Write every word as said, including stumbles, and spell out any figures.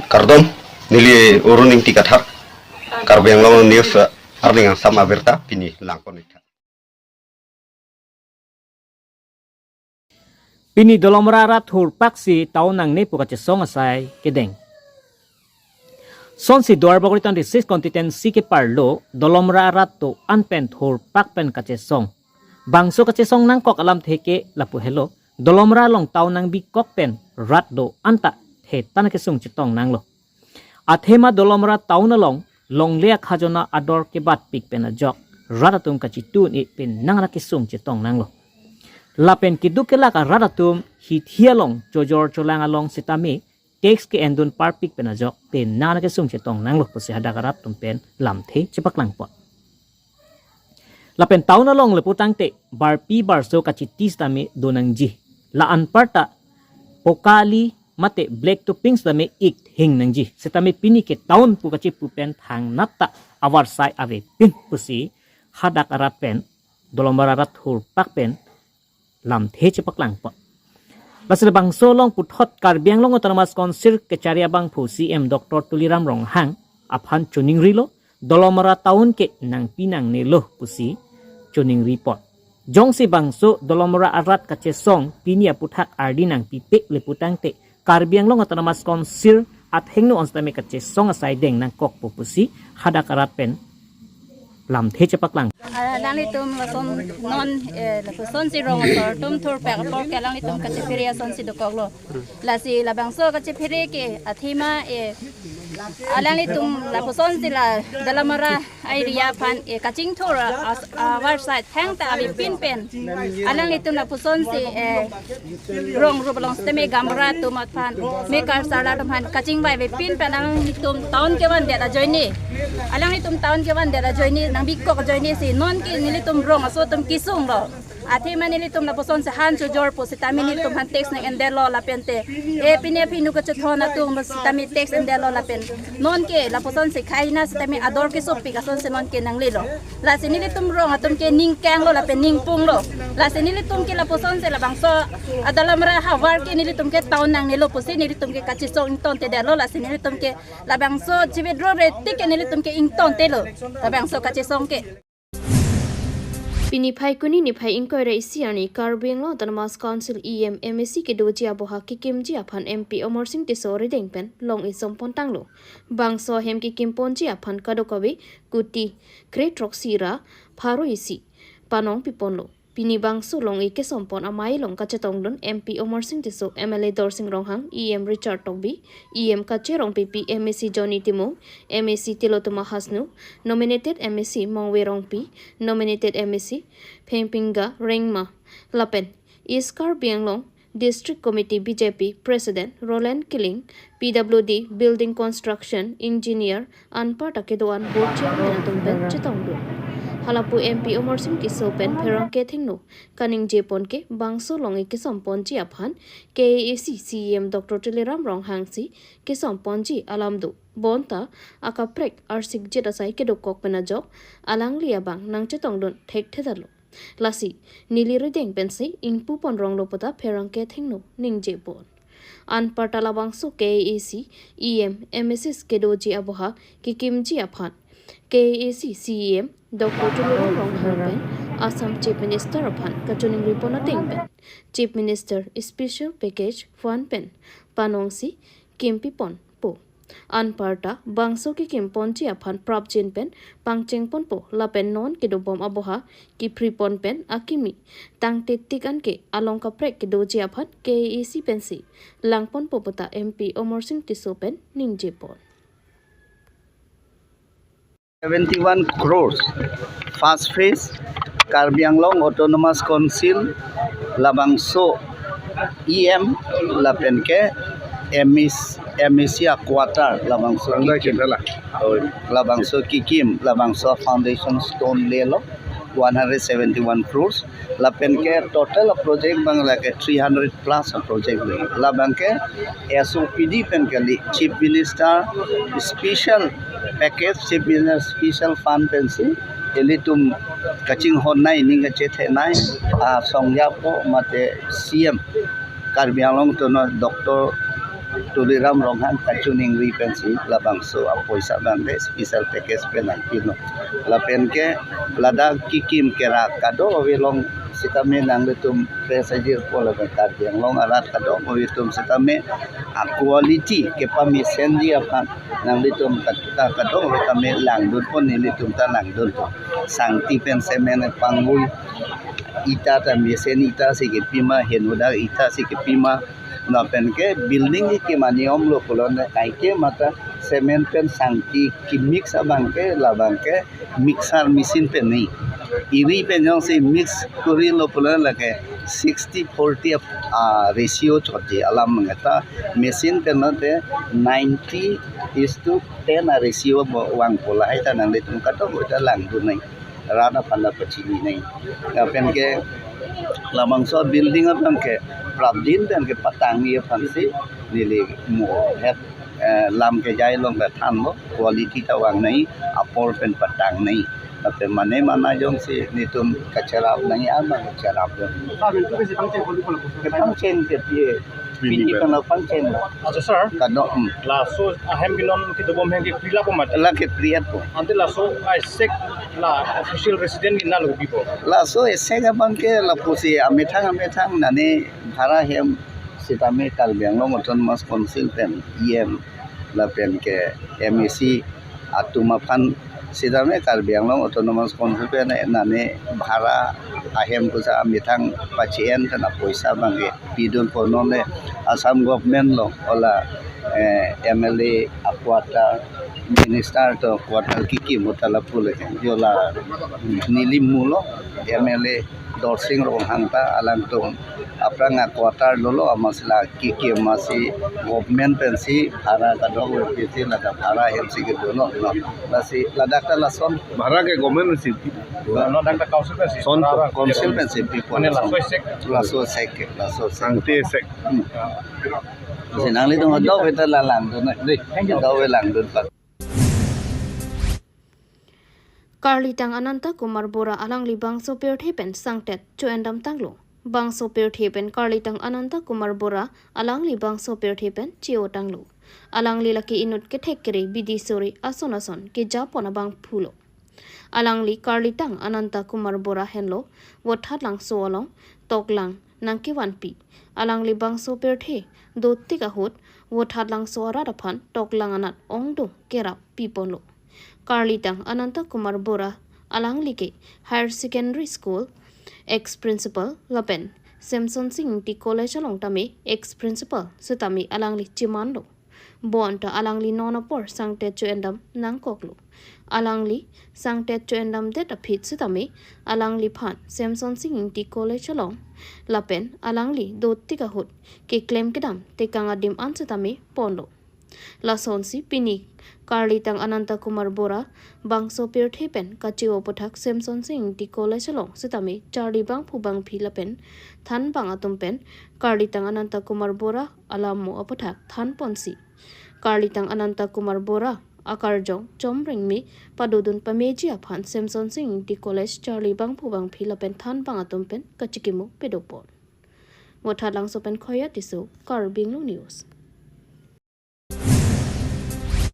Kardom, neli Arun Ingti Kathar, Karbi Anglong News, eh, arni angsam abirta pini langpon-iktha. Pini Dolamara arat thurpaksi town nangne pu kachesong asai kedeng. Sonsi Duarbagori twenty-six constituency keparlo Dolamara arat do-an pen thurpak pen kachesong. Bangso kachesong nangkok alamthe ke lapu helo, Dolamara along town nangbikok pen rat do-an ta thetan kesung chetong nanglo. Athema Dolamara town along longle akhajona ador kebatpik pen ajok rat atum kachitu-un-e pen nang ra kesung chetong nanglo. Lapen keduk kelak arat atum hithi along chojor cholang along sitame tax ke-endun parpik pen ajok pen nang ra kesung chetong nanglo pusi hadak arat atum pen lamthe chepaklangpon. Lapen town along lapu tangte barpi barso kachiti sitame do nangji. La anparta pokali mate black topping sitame ik hing nangji. Sitame pini ke town pu kachipu pen thangnat ta avarsai avepin pusi hadak arat pen Dolamara arat thurpak pen lamthe chepaklangpon. Lasi labangso along puthot Karbi Anglong Autonomous Council kechari abangphu C M Doctor Tuliram Ronghang aphan choningrilo, Dolamara town ke nangpi nangnelo pusi choningripon. Jongsi bangso Dolamara arat kachesong pini aputhak ardi nangpipe lapu tangte Karbi Anglong Autonomous Council athengno onsitame kachesong asai deng nangkokpo pusi hadak arat pen lamthe chepaklang. Alanglitum lason non, eh, lapusonsi rong asor atum thurpak apor ke alanglitum kachephere asonsi dokoklo. Lasi labangso kachephere ke athema, eh, alanglitum lapusonsi la Dolamara area aphan, eh, kachingthur as, avarsai thangta avepin pen alanglitum lapusonsi, eh, rong rup along sitame gaonbura atum aphan, mekar sarla atum aphan kachingvai avepin pen alanglitum town kevandet ajoine, alanglitum town kevandet ajoine, nangbikok ajoine si non ke nelitum rong aso atum kesunglo. Athema nelitum lapusonsi han chojor pusitame nelitum aphan tax nang-endetlo lapente, eh, pine phinu kachethon atum pusitame tax endetlo lapen non ke lapusonsi khaina sitame ador kesopik asonsi non ke nanglelo. Lasi nelitum rong atum ke ningkanglo lapen ningpunglo. Lasi nelitum ke lapusonsi labangso a Dolamara havar ke nelitum ke town nangnelo pusi nelitum ke kachesong ingtontedetlo. Lasi nelitum ke labangso chividro re tik ke nelitum ke ingtontelo labangso kachesong ke. Pini Phaikuni niphai ingkoi ra isi arni Karbi Anglong Autonomous Council E M M A C kedoji aboha kekimji aphan M P Amarsing Tisso arideng pen long-e sompon tanglo. Bangso ahem kekimponji aphan kadokave kuti kretroksi ra pharo isi panong piponlo. Pini bangso long-e kesompon amei along kachetongdun M P Amarsing Tisso, M L A Dorsing Ronghang, E M Richard Tokbi, E M Kache Rongpipi, M A C Johnny Timung, M A C Tilottama Hasnu, nominated M A C Mongve Rongpi, nominated M A C Phengpingga Rengma, lapen East Karbi Anglong District Committee B J P President Roland Killing, P W D Building Construction Engineer anparta kedo-an board chairman atum pen chetongdun. Halapu M P Amarsing Tisso pen pherangke athengno kaningjepon ke bangso long-e kesomponji aphan K A A C C E M Doctor Tuliram Ronghang si kesomponji alam do. Bonta akaprek arsikjit asai kedokok pen ajok alangli abang nangchetongdun thekthedetlo. Lasi neli rideng pensi ingpupon ronglo puta pherangke athengno ningjepon. Anparta labangso K A A C E M M A Cs kedoji aboha kekimji aphan K A A C C E M Doctor Tuliram Ronghang pen Assam Chief Minister aphan kachoningripon ateng pen Chief Minister Special Package Fund pen panongsi kimpiponpo. Anparta bangso kekimponji aphan prapjin pen pangchengponpo lapen non kedobom aboha kephripon pen akimi tangte tik anke along kaprek kedoji aphan K A A C pensi langponpo puta M P Amarsing Tisso pen ningjepon. Seventy-one crores. First phase, Karbi Anglong Autonomous Council, labangso E M, lapen ke M A C, M A C a quarter, labangso Anda kikim. Kita lah. Oh, labangso kikim, labangso foundation stone lelo, one hundred seventy-one crores. Lapen ke total project abang lake three hundred plus project le. Labang ke S O P D pen kali Chief Minister special package, Chief Minister special fund pensi ilitum kachinghonnei, ning kachethenei, ah, songjapo mate C M Karbi Anglong tono Doctor Tuliram Ronghang kachiningri pensi labangso apoisa abang ke special package pen nangpilo. Lapen ke ladak kekim kerak kadokave along sitame nanglitum press ajirpo lapen Karbi Anglong arat kadokave atum sitame a-quality kepamesenji aphan nanglitum kat-, ta kadokave tame langdunpo, nelitum ta langdunpo. Sangti pen cement pangvoi, ita ta mesen ita si kepima, henodak ita si kepima, lapen ke building kekim aniom lo pulote kaike mata cement pen sangti kemix abang ke labang ke mixer machine pen nei. Iri pen jongsi mix korilo pulote lake sixty forty ap-, ah, ratio chotji alam mangeta machine pen lote ninety is to ten a-ratio bo vangpo, lahai ta nanglitum kadokave ta langdun nang. Rat aphan ta pachini nang. Lapen ke labangso building abang ke prapdin pen kepatangji aphansi neli mo het, eh, lam kejai along ta thanlo, quality ta vang nang, apor pen patang nang. Lapen mane mana jongsi netum kacherap nang, ama kacherap dun. Sir, itu kasi pangcheng ko, di ko lapu. Kepangcheng ke pie. Pini pini pen. Pen pangcheng. Accha, sir. Kado, hmm. Laso ahem ke non kedobom ahem ke pri lapo mati. La ke pri lapo. Ante laso a-sek la official resident ke nalo bipo. Laso a-sek abang ke lapusi amethang amethang nane bhara hem sitame Karbi Anglong Autonomous Council pen E M lapen ke M A C atum aphan sitame Karbi Anglong Autonomous Council pen nane bhara ahem pusa amethang pachi-en pen apoisa abang ke pidunpo. Non le Assam government along hala, eh, M L A a-quarter, minister atum a-quarter kekim ahut ta lapu le. Jo la neli mulo M L A Dorsing Ronghang ta alangtum aphrang a-quarter lolo, amatsi la kekim amatsi government pensi bhara kadokave pisi ladak bhara hemsi kedo lo, no. Lasi ladak ta lason. Bhara ke government pensi pi. No, ladak ta council pensi. Son bhara council pensi pipo. Mane laso a-sek. Laso a-sek, laso a-sek. Sangti a-sek. Hmm. Lasi nanglitum kadokave ta la langdun nang, dei. Thank you. Kadokave langdun pa. Karlitang Ananta Kumar Bora alangli bangso pirthe pen sangtet cho-endam tanglo. Bangso pirthe pen Karlitang Ananta Kumar Bora alangli bangso pirthe pen che-o tanglo. Alangli lake inut kethek kere bidi sore ason ason kejapon abangphu lo. Alangli Karlitang Ananta Kumar Bora henlo Vothatlangso along toklang nangkevanpi. Alangli bangso pirthe dotik ahut Vothatlangso arat aphan toklang anat ongdung kerap piponlo. Karlitang Ananta Kumar Bora alangli ke Higher Secondary School ex principal lapen Semson Sing Ingti College along tame ex principal sitame alangli chemanlo. Bonta alangli non apor sangtet cho-endam nangkoklo. Alangli sangtet cho-endamdet aphi sitame alangliphan Semson Sing Ingti College along lapen alangli dotik ahut keklem kedam tekang adim an sitame ponlo. Lasonsi pini Karlitang Ananta Kumar Bora bangso pirthe pen kache-o aputhak Semson Sing Ingti College along sitame charli bangphu bangphi lapen thanbang atum pen Karlitang Ananta Kumar Bora alam mo aputhak thanponsi Karlitang Ananta Kumar Bora akarjong chomreng me padodun pameji aphan Semson Sing Ingti College charli bangphu bangphi lapen thanbang atum pen kachikimo pedopon. Vothatlangso pen Khoya Tisso, Karbi Anglong News.